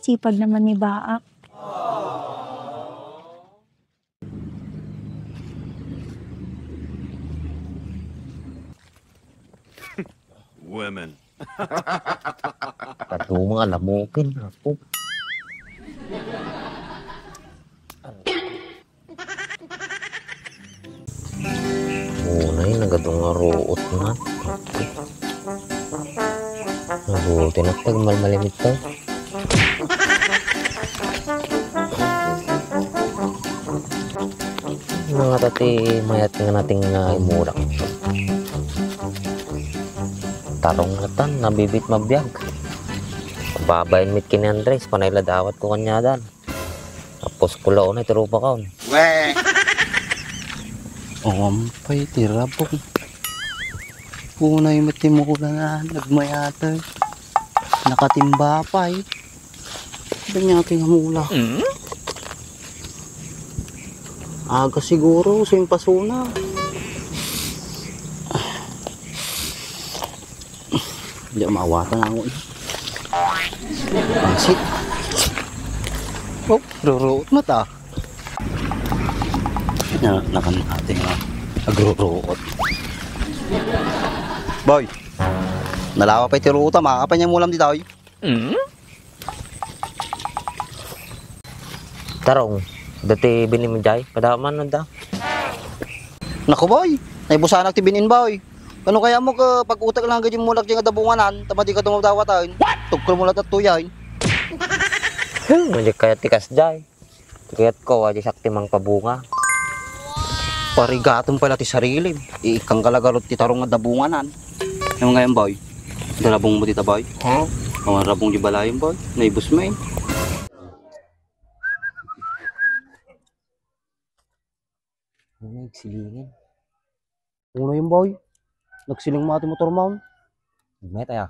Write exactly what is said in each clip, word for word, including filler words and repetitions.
Sipag naman ni Baak. Women. Kaduma nga lamukin, apo. Unay, nagadu nga ruot na. Nabuti na tagmalmalimit tayo. Nga ta ti mayat nga nating nga imulak. Tarong natan, nabibit mabiag. Babaen met ken ni Andres, panay la dawat ko kanyadan. Tapos kulaw na iti rupa kaon. We! Awan pay ti rabong. Unay met ti mula na nagmayatay. Nakatimba pay. Kanya ti nga mula. Mm? Aga siguro, simpasuna. Di maawatan ang ulo. Pansit. Oh, ruruot mata. Na, nakan ating, ah, agruruot. Boy, nalawa pa iti ruta, makakapan niya mulam di tayo. Mm? Tarong, dati bini mo jay, padaman no da. Naku, boy, naibusanak ti binin, boy. Ano kaya mo ka pag-utak lang gajin mulak di nga dabunganan, tama di ka dumawdawatan? Tugkol mo lang at tuyay. Hmm, hindi kaya tikas jay. Kayat ko, adi sakti mang pabunga. Parigatom pala ti sarili. Iikang kalagarot ti tarong nga dabunganan. Ano ngayon, boy? Darabong mo dita, boy? Ha? Ang rabong di balayan, boy. Naibus mo, eh. Ano yung silingin? Uno yung boy. Nagsiling mo ati motor mo. Met aya.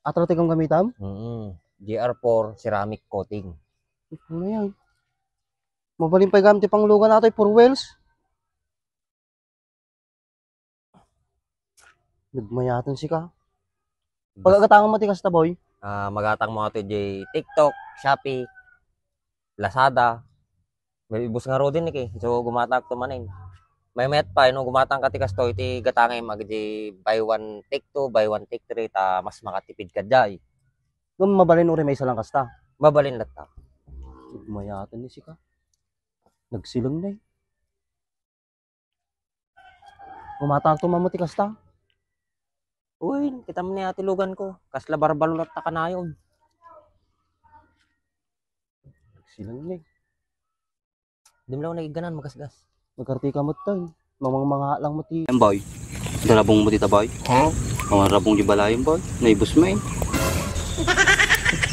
Atletic ang gamitam? Mm. G R four ceramic coating. Ano yan? Mabalin pa'y gamit ti panglugan nato, four wheels. Nagmayatan sika. Pagagatangan mo ti kasta, boy? Ah, magatang mo ato di TikTok, Shopee, Lazada. May ibus nga rodin ni ki. So, gumatak to manin. May met pa, no, gumatang ka ti kastoy, ti gatangay, mag di buy one, take two, buy one, take three, ta mas makatipid ka jay. Ngem mabalin uri may isa lang kasta. Mabalin latta. Mayatan ni sika. Nagsilang na eh. Gumatang to mamuti kasta. Uy, kita mo ni ati lugan ko. Kasla barbalo latta kanayon. Nagsilang na eh. Di mo lang nagiganan, magasgas. Nagkartika mo tayo. Mamang mga lang mo ti. Em, boy. Darabong mo dita, boy. Ha? Mga rabong di balayan, boy. Naibus mo eh.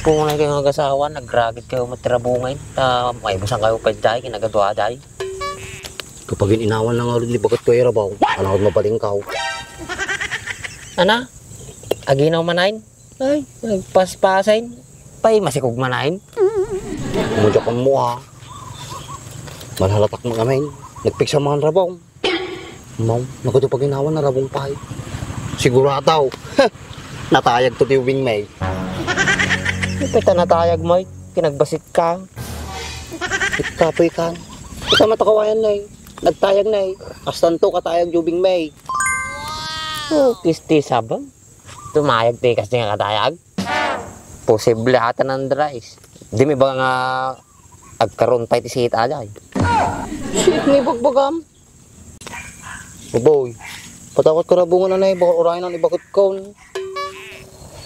Punay kayo nga asawa, nagragit kayo matirabungay. Ta, maibusan kayo pa jay, kinagadwa jay. Kapag inawan na nga ni bagat ko irabaw, alam ko mabaling ka. Ana? Aginaw manain? Ay, nagpaspasain. Pay, masikog manain. Mudyakan mo, ah. Malhalatak mo kami. Nagpiksa mga rabong. Maw, nagkatupag inawan na rabong pay. Sigurataw. Natayag to ti ubing may. Ipita natayag, may. Kinagbasit ka. Ikapoy ka. Ita matakawayan na eh. Nagtayag na eh. Kastanto katayag ti ubing may. Oh, kisti sabang. Tumayag ti kas nga katayag. Posible ata, Andres. Di mi ba nga agkaroon pay ti siit ajay? Siit ni bagbagam. Uboy, patakot ka rabungan anay, bakit urayan ang ibakit ko?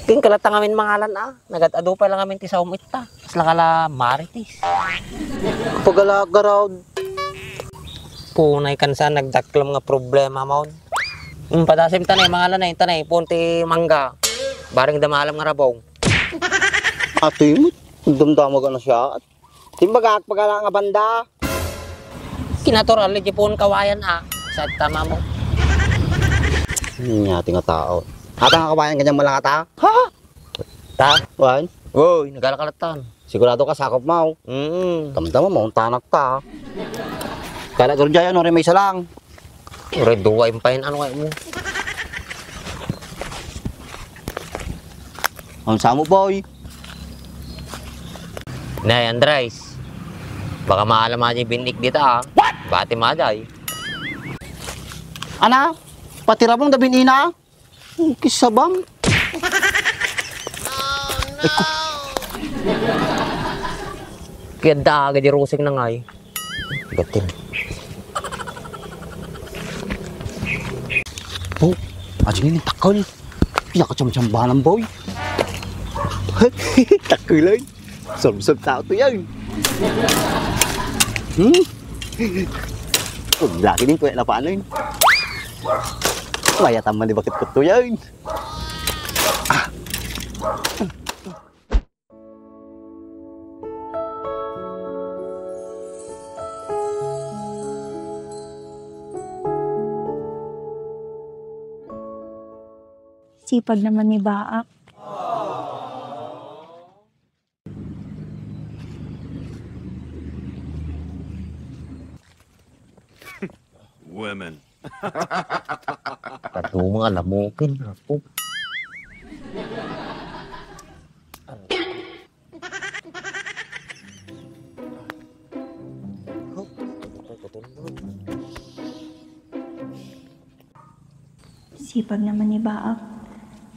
King kalata ngamin mangalan, ah. Nagad-adu pa lang ngamin ti saom itta. Kasla kala Marites. Pagala garod. Punay kan sa nagdaklam nga problema maon. Um, padasim tanay, mangalan ay tanay, punti mangga. Bareng da maalam nga rabong. Atoy mo, damdamagan na siya. Timbagak, pagala nga banda. Kinatural, di pun kawayan, ah. Sa tama mo. Nya, ti nga tao. Ata nga kawayan, ganyan malangata? Ha? Ta? Wan? Woy, nagalakalatan. Sigurado ka, sakop mo. Mm. Tamtama mo, tanak ta. Kala garo dyan, ano, may isa lang. Ure, duwa yung pain, ano kayo mo? Ang samo, boy. Nay, Andres. Baka maalam a di binik dita, ah. What? Bati maday. Ana, pati rabong da binina? Ang kisabam. Ay, ko. Kaya daga di rusik na ngay. Gatin. Oh, aja ni takol. Iya ka chamchambanan, boy. Takulan. Solve-solve tao to yan. Hmm? Kung lagi din kuya na paano yun? Mayatan man ni bakit ko to yan. Ah. Sipag naman ni Baak. Women. Kaduma nga lamukin, apo. Sipag naman ni Baak.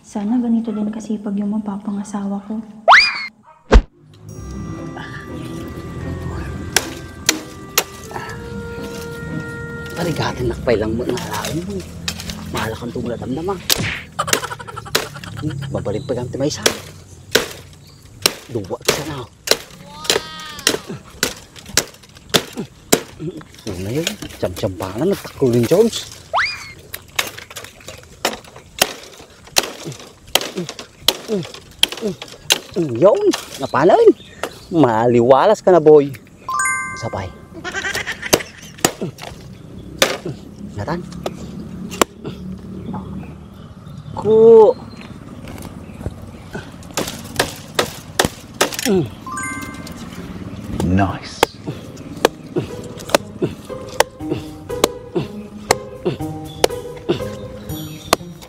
Sana ganito din kasipag yung mapapangasawa ko. Parigatin nakpay lang mo nga alaen mo. Mahala kang tumula damdama. Hmm, mabalin pa gamit may isa. Duwa ka na. Una yun. Siyam-siyam pa na, nagtaklo ni Jones. Yun, napalan. Maliwalas ka na, boy. Sabay. Natan. Ku. Nice.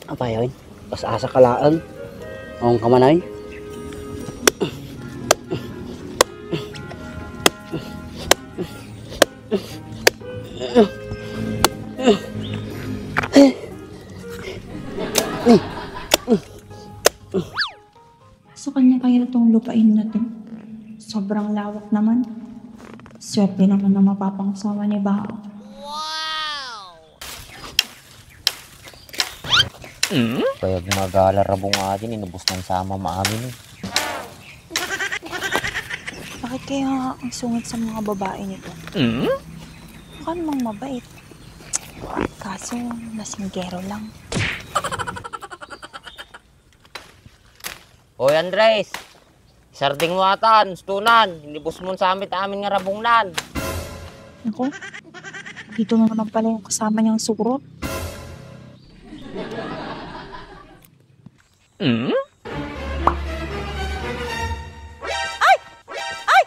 Apa yun? Pas-asa ka laeng. Awan ka man ay. Sa kanya kaya tong lupain na to? Sobrang lawak naman. Swerte naman ang mapapangasawa ni Bao. Kaya gumagala rabong nga din, inubos ng sama maamin eh. Bakit kaya ang sungit sa mga babae nito? Mukha namang mabait. Kaso, lasinggero lang. Oy, Andres! Sarding mo atan, ustunan, inibus mo sa amit amin nga rabungnan. Naku, dito na naman pala yung kasama niyang surot. Mm? Ay! Ay!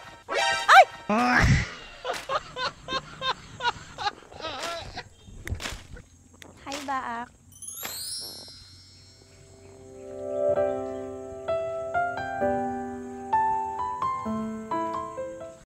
Ay!